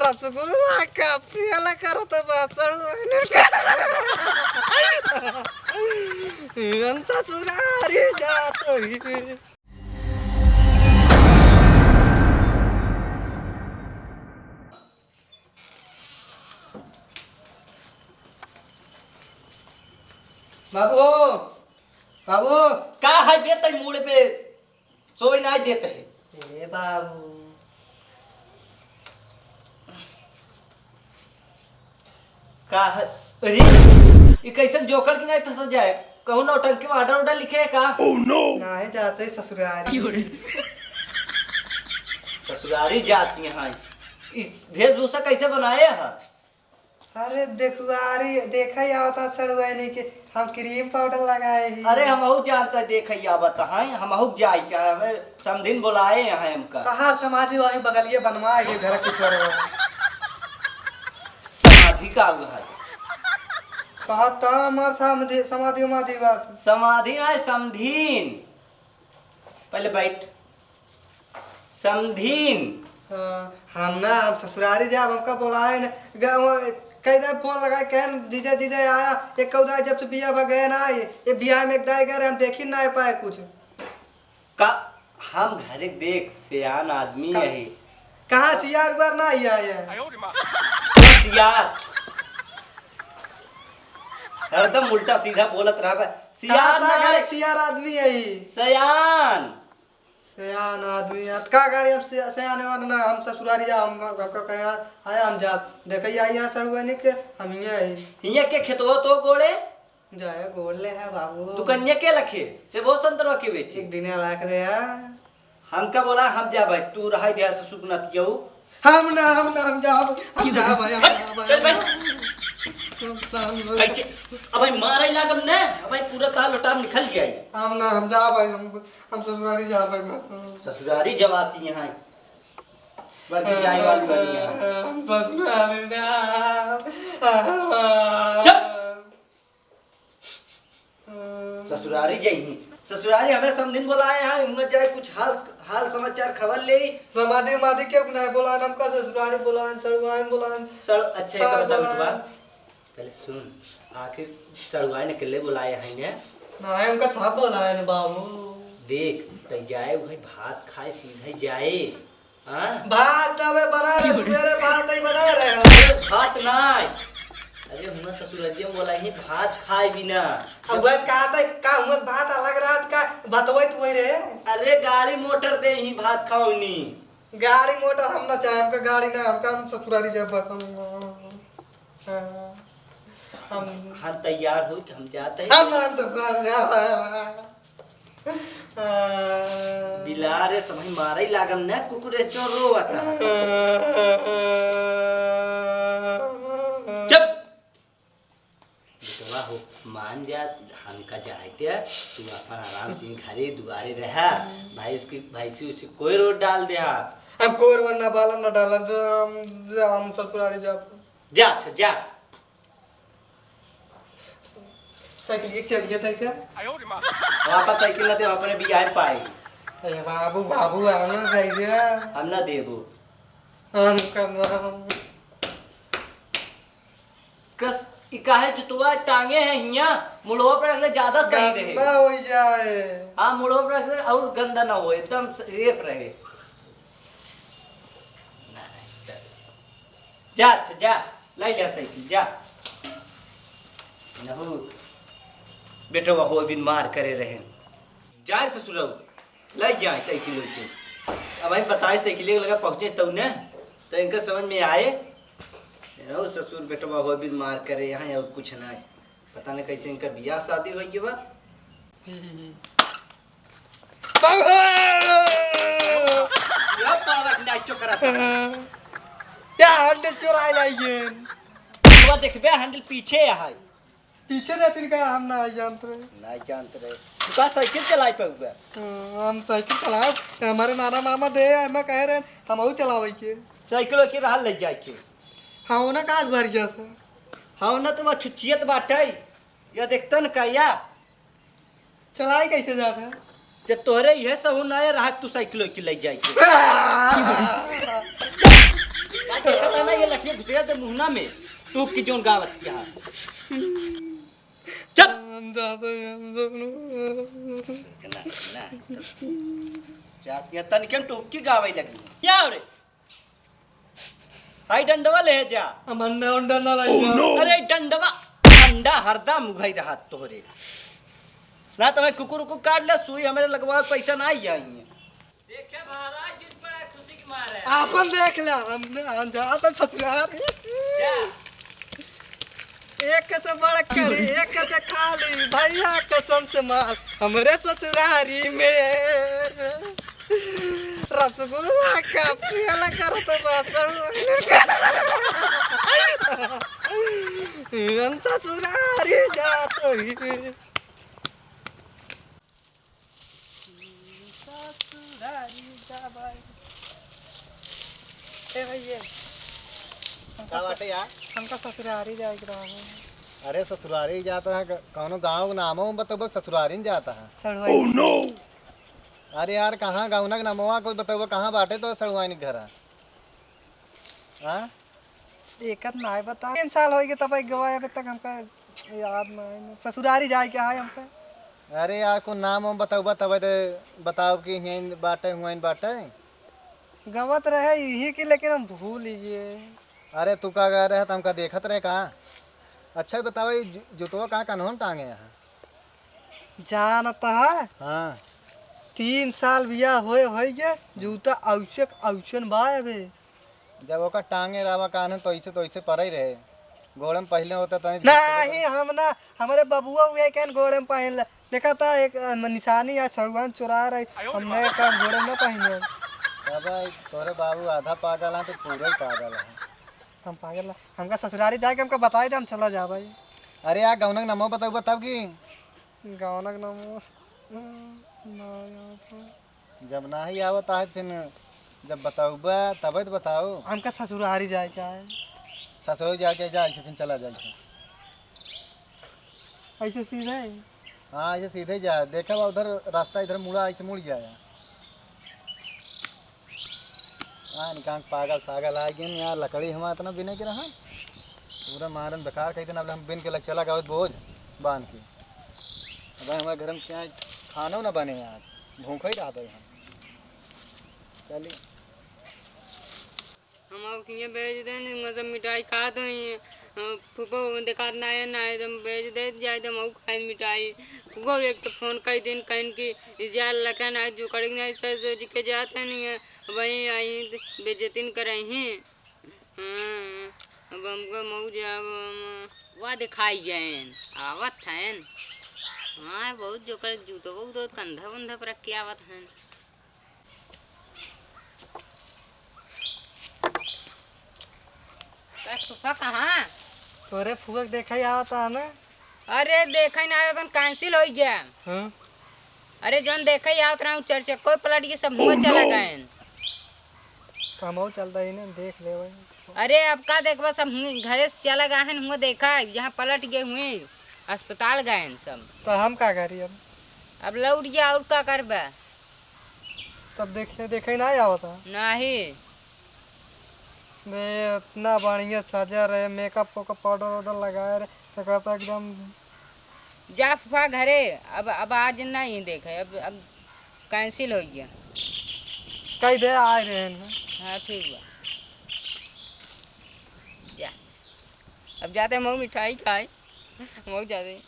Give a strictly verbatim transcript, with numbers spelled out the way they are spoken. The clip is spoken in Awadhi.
रसगुल्ला का पियल करत बा सड़ुआइन का। हम ससुरारी जात ही। बाबू, बाबू। का है बे तई मूड़ पे सोई नाई देत है? ए बाबू। का है? अरे, ई कैसन जोकर की नाई धस जाए? कहूँ नौटंकी में order order लिखे है का? नाहीं जात है ससुरारी। ससुरारी जात ही। इस वेशभूषा कैसे बनाए है? अरे देखुआरी, देखा ही आवता सड़ुआइनी के हम cream powder लगाए ही। अरे हमहू जानता, देखा ही आवता है, हमहू जाए क्या, हमें समधिन बोलाए हैं हमका। तहार समाधि वही बगलिए बनवाए के घर कुछ और। समाधि का हुआ है? कहा त हमार समाधि, समाधि उमाधि बात। समाधि ना है, समधिन। पहले बैठ। समधिन। हाँ, हम ना, हम ससुरारी जाब, हमका बोलाए न। ग-, वो, कई दिन फोन लगाए, कहन, "जीजा, जीजा आया।" एक कौदा जब से बियाह भा गए ना, ये, ये बियाह में एक दाई गए, हम देखी ना पाए कुछ। का, हम घरे देख, सियान आदमी का-, है। कहाँ सियार उआर ना आया है? कौन सियार? हरदम उल्टा सीधा बोलत रहबे। सियान का ना घर है। एक सियार आदमी है ई। सयान। सयान आदमी है। का गाड़ी हम से-, सयान वान ना, हम ससुरारी जा, हम, हम, हम, हम कहे, आया हम जा। देखे, आई यहाँ सड़ुआनी के, हम हियाँ आई। हियाँ के खेतवा तो गोड़े? जाए गोड़ ले है बाबू। दुकनिया के लखे? से बहुत संतरवा के बेची। एक दिने लाख दे यार। हमका बोला, हम जा भाई, तू रहाई दे ससुर नतियऊ। हम ना, हम ना, हम जा भाई, हम जा भाई, हम जा भाई। चल भाई। हम ना, हम ना। कैसे? अब भाई मारे लागम ना, अब भाई पूरा ताल लोटाम निकल जाए। हम ना, हम जा भाई, हम, हम ससुरारी जा भाई, मैं ससुरारी जवासी यहाँ है। बल्कि जाए वाली बनी है। हम ससुरारी जा। चुप। ससुरारी जइहीं। ससुरारी हमें समधिन बोलाए हैं, उनमें जाए कुछ हाल, हाल समाचार खबर ले। समाधि उमाधि के गुनाह बोलान, हमका ससुरारी बोलान, सड़ुआइन बोलान। सड़-, अच्छा, सब एक बात बोलान। बा। पहले सुन, आखिर सड़ुआइन अकेले बोलाए हैं ने? नहीं, हमका सब बोलाए ने बाबू। देख, तई जाए, वही भात खाए, सीधे जाए। हाँ? भात तबे बना रहे, सुबेरे भात नहीं बना रहे हो। अरे भात नाय। अरे हुआ ससुररिया में बोला ही भात खाए बिना। अब वह कहा था, का हुआ भात अलग रात का बतवई तू वही रे। अरे गाड़ी मोटर दे ही भात खाओ नी। गाड़ी मोटर हम ना चाहे, हमका गाड़ी ना, हमका हम ससुरारी जाए बस हम। हाँ। हम हम तैयार हो कि हम जाते हैं। हम, हम ससुरारी जाए। बिलारे समझ मारे लागम न कुकुरे चोर रोवता। चुप। बेटवा हो, मान जा, हमका जाए दे, तू अपन आराम से घरे दुआरे रहा। भाई उसकी, भैंसी उसकी कोई रोड डाल दे हाथ। हम कोई रोड ना बालन ना डालन, तो हम, हम ससुरारी जाब। जा, अच्छा, जा। साइकिल के चल गया था क्या? वापस साइकिल ना दे, अपने बियाह पाए। अरे बाबू, बाबू, हम ना दे दिया। हम ना देबो। हम का ना। कस, ई काहे जुतवा टांगे है हियाँ? मुड़वा पे रख ले, ज्यादा सही रहे। गंदा हो जाए। हाँ, मुड़वा पे रख ले और गंदा ना हो, एकदम safe रहे। जा, अच्छा, जा, लाई जा साइकिल, जा। नहु, बेटवा हो बिन मार करे रहेन। जाए ससुरऊ, लाई जाए साइकिल उइकिल। अब हम बताए साइकिल के लगा पहुँचे तब ने, तो इनका समझ में आए। नहु ससुर बेटवा हो बिन मार करे यहाँ और कुछ ना। पता नहीं कैसे इनका बियाह शादी हो गया बा। यह पावक नाचो करत है। क्या हैंडल चुराए लाइए? वो देखबे हैंडल पीछे है। पीछे रहती का हम ना जानत रहे। ना जानत रहे। तू का साइकिल चलाए पे हुआ? हम साइकिल चलाए, हमारे नाना मामा दे, मैं कह रहे हम अहू चलावे के। साइकिल के रहा ले जाए के। हाँ, वो ना काज भर गया था। हाँ, ना तो वो छुचियत बाटे। या देखता न का या? चलाई कैसे जात है? जब तोहरे इहे सहू ना रहा, तू साइकिल की ले जाए के। का देखता ना, मुहना में टोक के जौन गावत किया। चुप। हम जाते हैं, हम दोनों। ना, ना। जातिया तनिकन टोक के गावे लगी। क्या हो रे? आई डंडवा ले जा। हम अंडा उंडा ना लाई। अरे डंडवा, अंडा हरदा मुघई रहा तोहरे। ना तो मैं कुकुर को काट ले, सुई हमरे लगवा, पैसा ना आई आई। देखे महाराज, जिन पर खुशी की मार है। आपन देख ले, हम, हम जाता ससुराल। जा। एक से बड़ करी, एक से खाली, भैया कसम से मार, हमरे ससुरारी में रसगुल्ला का पेला करत बा सड़ुआ। हम ससुरारी जात ही। ससुरारी जाबै। ए भैया, हमका का बाटे यार? हमका ससुरारी जाए के रहा है। अरे ससुरारी जाता है, क-, कौनो गाँव के नामो में बतौबा, ससुरारी में जाता है। सड़ुआइन। अरे यार, कहाँ गाँव ना के नामवा कुछ बतौबा, कहाँ बाटे तो सड़ुआइन के घर है? हाँ? एकर नाय बता। तीन साल होइगे तब गवा, अबे तक हमका याद नाय ना। ससुरारी जाए के है हमका। अरे यार, को नाम वाम बतौबा तब दे बताओ कि हियाँ बाटे, हुआँ बाटे। गवत रहे यही की, लेकिन हम भूल ही गए। अरे तू का गए रहे, तो हमका देखत रहे का? अच्छा ही बताओ, ये जु-, जुतवा कहाँ कन्हन टांगे यहाँ? जानत है? हाँ। तीन साल बियाह होए, होइगे, जूता औसे क औसन बा अबे। जब ओकर टांगे रहवा कान्हे तो ऐसे, तो ऐसे पड़े रहे। गोड़े में पहले होता तनी नहीं, हम ना, हमरे बबुआ हुए कहन गोड़े में पहन ले। देखा था एक, अ, निशानी या सड़ुआन चुरा रही, हमने एक गोड़े में ना पहने। अब तोरे बाबू आधा पागल हैं तो पूरा ही पागल है। हम पागल ना, हमका ससुरारी जाए के हमका बताई दे, हम चला जाबे। अरे यार, गौनक नमो बताऊ बताओ कि गौनक नमो, ना यार। जब नाही आवत आहे, फिर जब बताउबा, तबे तो बताओ। हमका ससुरारी जाए के आए। ससुरारी जाके जा, ऐसे फिर चला जाए। ऐसे सीधे? हाँ, ऐसे सीधे जा। देखा बा उधर रास्ता, इधर मुड़ा, ऐसे मुड़ जाए। हाँ, निकाल पागल सागल आ गए यार, लकड़ी हमारा इतना बिने के रहा। पूरा मारन बेकार कही थे ना, हम बिन के लग चला गए बोझ बांध के। अब हमारे घर में क्या खाना ना बने आज, भूखा ही रहा था हम। चलिए। हम अब किए बेच देन, मतलब मिठाई खात हई। अ, फूफा देखात ना है, ना है, तो हम बेच दे जाए, तो हम खाए मिठाई। फूफा एक तो फोन कई दिन कहन कि जा लखन आज जो करेंगे ना, सर, सर जी के जात है नहीं है, वहीं आई बेइज्जती न करही। हाँ, अब हमको मऊ जाब हम। वाह, दिखाई गएन, आवत हन। हाँ, बहुत जोकर जूतो, बहुत, बहुत कंधा उंधा पर रख के आवत हन। का फूफा कहाँ? तोरे फूफा के देखा ही आवत है ना। अरे, देखा ही ना आयो, तन cancel हो गया। हाँ। अरे, जौन देखा ही आवत रहा, चार चक्को पलट के सब हुआ चला गए। हमहू चलता ही ना, देख ले भाई। अरे, अब का देखबा, सब हुए घरे से चला गए हैं, हुआ देखा, यहाँ पलट गए हुए, अस्पताल गए हैं सब। तो हम का करी अब? अब लौट गया, और का करबा? तब देखे, देखे ना आवता। नहीं। बे, इतना बढ़िया सजा रहे, makeup वेकअप, powder वाउडर लगाए रहे, तो कहता एकदम। जा फूफा घरे, अब, अब आज नहीं देखे, अब, अब cancel हो गया। कह दे, आ रहे हैं। हाँ, ठीक बा। जा, अब जाते मऊ मिठाई खाए, मऊ जाते।